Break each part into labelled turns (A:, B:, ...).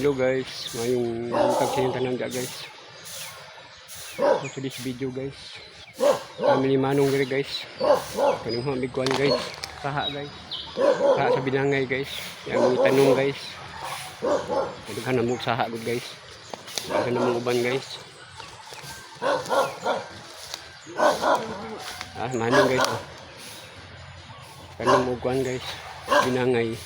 A: Hello guys, mayong buntag sa inyong tanan guys. So this video guys. Kami ni Manong diri guys. Kanang mga bigkuan guys. Saha guys. Saha sa binangay guys. Yang mga tanong guys. Daghan na mo saha gud guys. Daghan na mong uban guys. Ah, Manong guys. Oh. Kanang mo kuan guys. Binangay.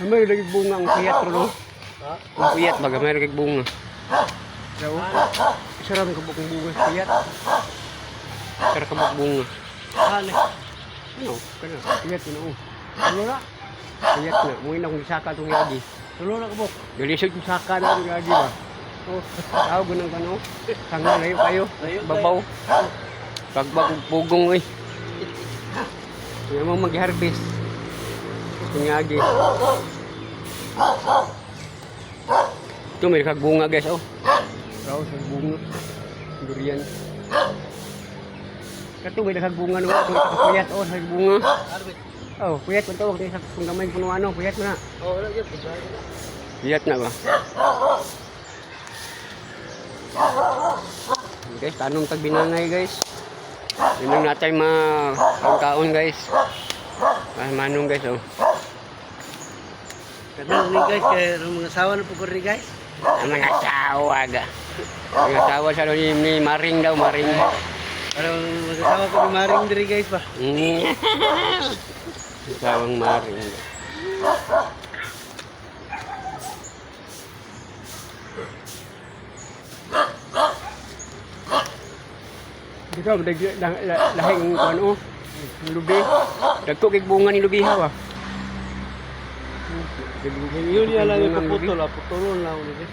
A: May lagi bunga ang puyat ro no. Ang puyat baga may lagi bunga. Daw. Isa ra man kabuk ang bunga sa puyat. Isa ra kabuk bunga.
B: Ano?
A: Ano? Kana puyat na oh.
B: Tulo na.
A: Puyat na. Mo na kung saka tong yagi.
B: Tulo na kabok.
A: Galisod kung saka na ang yagi ba. Oh, tawag ko ng ano. Sanga layo kayo.
B: Layo kayo.
A: Babaw. Bagbag og pugong oy. Kaya mo mag-harvest. Itong yagi. Ito may kagbunga guys oh. Raw sa bunga. Durian. Kato may nakagbunga no. Ito puyat oh sa bunga.
B: Arbit.
A: Oh, puyat man to sa kung gamay puno ano, puyat man na.
B: Oh, wala gyud.
A: Puyat na ba? Guys, tanong tag binangay guys. Yun ang natay mga pagkaon guys. Ah, manong guys oh.
B: Kanang ni guys kay ang mga asawa na po rin guys.
A: Ang mga asawa ga. Mga asawa sa ni Maring daw, Maring.
B: Parang mga asawa ko ni Maring diri guys ba.
A: Asawang Maring. Dito, lahing kuan oh. Lubi. Dagko kay bunga ni lubi ha ba.
B: Yun niya lang yung puputol, ah, putulon lang ulit. Eh.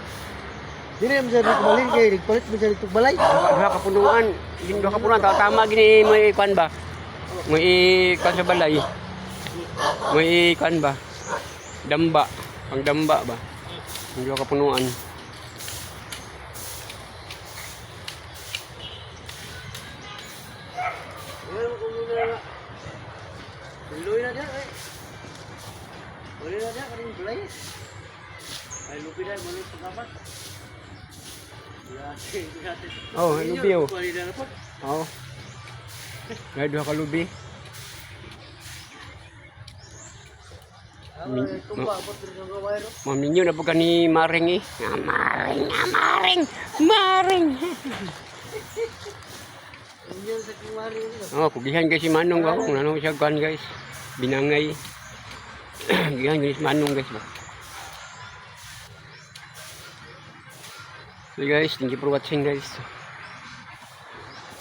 B: Dili man sa dito balin kay nagpalit man sa dito balay.
A: Duha ka punuan, hindi duha ka punuan tama gini may kuan ba? May kuan sa balay. May kuan ba? Damba, pang damba ba? Hindi duha ka punuan.
B: Wala ko muna na. Luloy na diyan eh. Wala na diyan kaning balay. Ay lupi na mo pagkapat.
A: Oh, lubi oh.
B: Wala na po.
A: Oo. May duha ka lubi. Maminyo na po ka ni Maring eh. Ah, Maring, ah, Maring, Maring. Oh, kugihan guys si Manong ba? Kung ano siya kuan guys. Binangay. Gihan guys si Manong guys ba. So guys, thank you for watching guys.